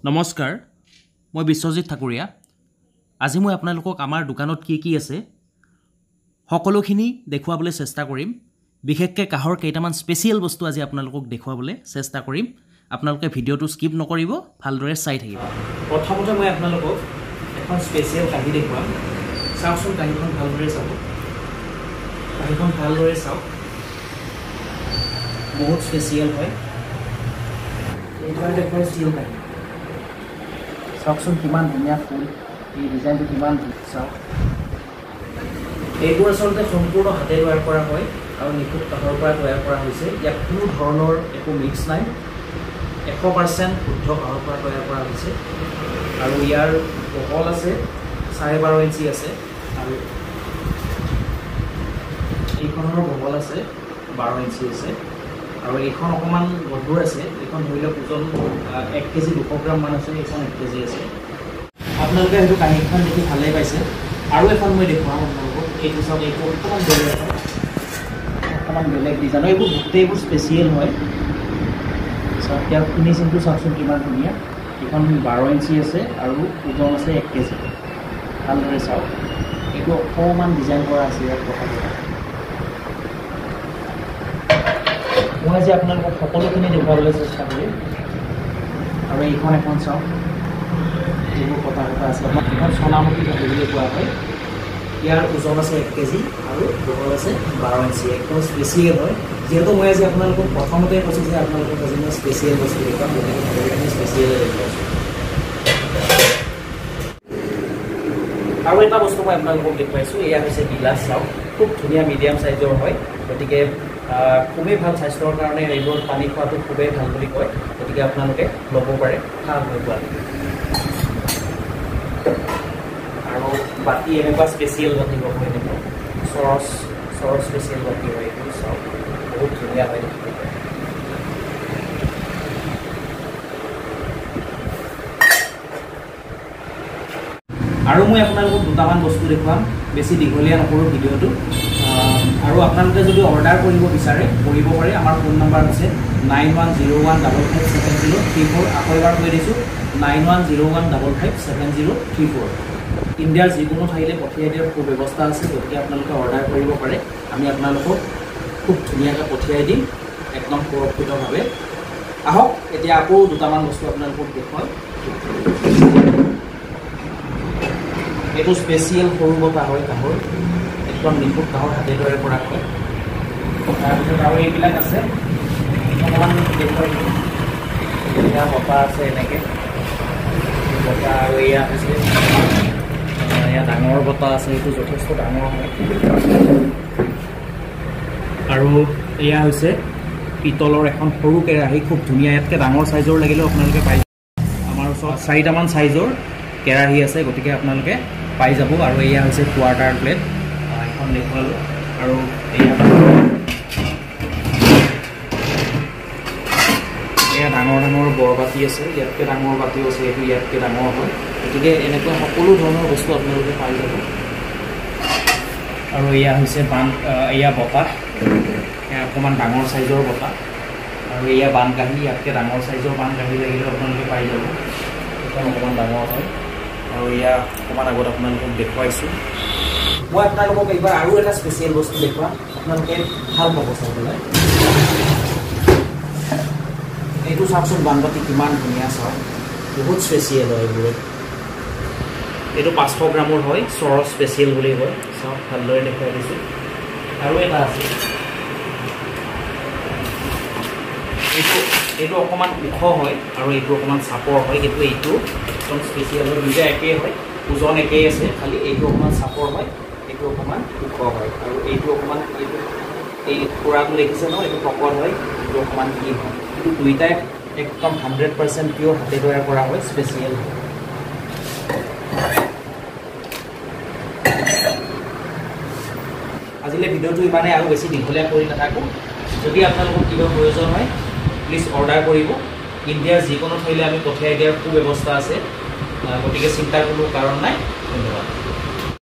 নমস্কাৰ, মই বিশ্বজিত ঠাকুৰীয়া। আজি মই আপোনালোকক আমাৰ দোকানত কি কি আছে সকলোখিনি দেখুৱাবলৈ চেষ্টা কৰিম। বিশেষকৈ কাঁহৰ কেইটামান স্পেচিয়েল বস্তু আজি আপোনালোকক দেখুৱাবলৈ চেষ্টা কৰিম। আপোনালোকে ভিডিঅ'টো স্কিপ নকৰিব, ভালদৰে চাই থাকিব। প্ৰথমতে মই আপোনালোকক এখন স্পেচিয়েল কাঁহী দেখুৱাম। চাওকচোন কাঁহীখন ভালদৰে চাব, কাঁহীখন ভালদৰে চাওক, বহুত স্পেচিয়েল হয়। এইটো দেখুৱাই ষ্টীল কাঁহী, চাওকচোন কিমান ধুনীয়া ফুল, এই ডিজাইনটো কিমান চাওক। এইবোৰ আচলতে সম্পূৰ্ণ হাতে তৈয়াৰ কৰা হয় আৰু নিখুঁত কাঠৰ পৰা তৈয়াৰ কৰা হৈছে। ইয়াত কোনো ধৰণৰ একো মিক্স নাই, 100% শুদ্ধ কাঠৰ পৰা তৈয়াৰ কৰা হৈছে। আৰু ইয়াৰ বহল আছে 12.5 ইঞ্চি আছে, আৰু এইখনৰ বহল আছে 12 ইঞ্চি আছে। আৰু এইখন অকণমান গধুৰ আছে, এইখন ধৰি লওক ওজন 1 কেজি 200 গ্ৰামমান আছে, এইখন 1 কেজি আছে। আপোনালোকে হয়তো কাঁহীখন দেখি ভালেই পাইছে। আৰু এখন মই দেখুৱাম আপোনালোকক, এইটো চাওক, এইটো অকণমান বেলেগ হয়, অকণমান বেলেগ ডিজাইনৰ। এইবোৰ গোটেইবোৰ স্পেচিয়েল হয়। চাওক ইয়াৰ ফিনিচিংটো চাওকচোন কিমান ধুনীয়া। এইখন 12 ইঞ্চি আছে আৰু ওজন আছে 1 কেজি। ভালদৰে চাওক, এইটো অকণমান ডিজাইন কৰা আছে ইয়াত কথা কথা। মই আজি আপোনালোকক সকলোখিনি দেখুৱাবলৈ চেষ্টা কৰিম। আৰু এইখন এখন চাওক, যিবোৰ কটা কটা আছে, এইখন সোণামুখী কাঁহী বুলি কোৱা হয়। ইয়াৰ ওজন আছে 1 কেজি আৰু বহল আছে 12 ইঞ্চি। একদম স্পেচিয়েল হয়। যিহেতু মই আজি আপোনালোকক প্ৰথমতে কৈছোঁ যে আপোনালোকক আজি মই স্পেচিয়েল বস্তু দেখুৱাম, গতিকে সকলোখিনি স্পেচিয়েলে দেখুৱাইছোঁ। আৰু এটা বস্তু মই আপোনালোকক দেখুৱাইছোঁ, এয়া হৈছে গিলাচ। চাওক, খুব ধুনীয়া মিডিয়াম চাইজৰ হয়, গতিকে খুবেই ভাল স্বাস্থ্যৰ কাৰণে। এইবোৰ পানী খোৱাটো খুবেই ভাল বুলি কয়, গতিকে আপোনালোকে ল'ব পাৰে, ভাল হয় কোৱালিটি। আৰু বাতি এনেকুৱা স্পেচিয়েল বাতি পাব, এনেকুৱা চৰচ চৰচ স্পেচিয়েল বাতি হয়। এইটো চাওক, বহুত ধুনীয়া হয় দেখিবলৈ। আৰু মই আপোনালোকক দুটামান বস্তু দেখুৱাম, বেছি দীঘলীয়া নকৰোঁ ভিডিঅ'টো। আৰু আপোনালোকে যদি অৰ্ডাৰ কৰিব বিচাৰে কৰিব পাৰে। আমাৰ ফোন নাম্বাৰ হৈছে 9101 55 70 34। আকৌ এবাৰ কৈ দিছোঁ, 9101 55 70 34। ইণ্ডিয়াৰ যিকোনো ঠাইলৈ পঠিয়াই দিয়াৰ সুব্যৱস্থা আছে, গতিকে আপোনালোকে অৰ্ডাৰ কৰিব পাৰে। আমি আপোনালোকক খুব ধুনীয়াকৈ পঠিয়াই দিম, একদম সুৰক্ষিতভাৱে। আহক এতিয়া আকৌ দুটামান বস্তু আপোনালোকক দেখুৱাম। এইটো স্পেচিয়েল সৰু বটা হয় কাঁহৰ, একদম নিখুঁত কাঁহৰ, হাতে তৈয়াৰ কৰা হয়। তাৰপিছত আৰু এইবিলাক আছে, অকণমান দেখুৱাই দিওঁ। এয়া বটা আছে এনেকৈ বটা, আৰু এয়া হৈছে এয়া ডাঙৰ বটা আছে, এইটো যথেষ্ট ডাঙৰ হয়। আৰু এয়া হৈছে পিতলৰ এখন সৰু কেৰাহী, খুব ধুনীয়া। ইয়াতকৈ ডাঙৰ চাইজৰ লাগিলেও আপোনালোকে পাই যাব। আমাৰ ওচৰত 4টামান চাইজৰ কেৰাহী আছে, গতিকে আপোনালোকে পাই যাব। আৰু এয়া হৈছে কোৱাৰ্টাৰ প্লেট, এখন দেখুৱালোঁ। আৰু এয়া এয়া ডাঙৰ ডাঙৰ বৰবাতি আছে, ইয়াতকৈ ডাঙৰ বাতিও আছে, এইটো ইয়াতকৈ ডাঙৰ হয়। গতিকে এনেকুৱা সকলো ধৰণৰ বস্তু আপোনালোকে পাই যাব। আৰু এয়া হৈছে বান, এয়া বটা, এয়া অকণমান ডাঙৰ চাইজৰ বটা। আৰু এয়া বানকাঁহী, ইয়াতকৈ ডাঙৰ চাইজৰ বানকাঁহী লাগিলেও আপোনালোকে পাই যাব, এইখন অকণমান ডাঙৰ হয়। আৰু এয়া অকণমান আগত আপোনালোকক দেখুৱাইছোঁ। মই আপোনালোকক এইবাৰ আৰু এটা স্পেচিয়েল বস্তু দেখুৱাম, আপোনালোকে ভাল পাব চাই পেলাই। এইটো চাওকচোন, বানবাতি কিমান ধুনীয়া, চাওক, বহুত স্পেচিয়েল হয় এইবোৰ। এইটো 500 গ্ৰামৰ হয়, চৰচ স্পেচিয়েল বুলি কয়। চাওক, ভালদৰে দেখুৱাই দিছোঁ। আৰু এটা আছে, এইটো অকণমান ওখ হয় আৰু এইটো অকণমান চাপৰ হয়, কিন্তু এইটো একদম স্পেচিয়েল হয়। দুইটা একেই হয়, ওজন একেই আছে, খালি এইটো অকণমান চাপৰ হয়, এইটো অকণমান ওখ হয়। আৰু এইটো অকণমান, এইটো এই খুৰাটো দেখিছে ন, এইটো শকত হয়, এইটো অকণমান কি হয়। কিন্তু দুইটাই একদম 100% পিয়'ৰ হাতে তৈয়াৰ কৰা হয়, স্পেচিয়েল হয়। আজিলৈ ভিডিঅ'টো ইমানেই, আৰু বেছি দীঘলীয়া কৰি নাথাকোঁ। যদি আপোনালোকক কিবা প্ৰয়োজন হয় প্লিজ অৰ্ডাৰ কৰিব। ইণ্ডিয়াৰ যিকোনো ঠাইলৈ আমি পঠিয়াই দিয়াৰ সুব্যৱস্থা আছে, গতিকে চিন্তাৰ কোনো কাৰণ নাই। ধন্যবাদ।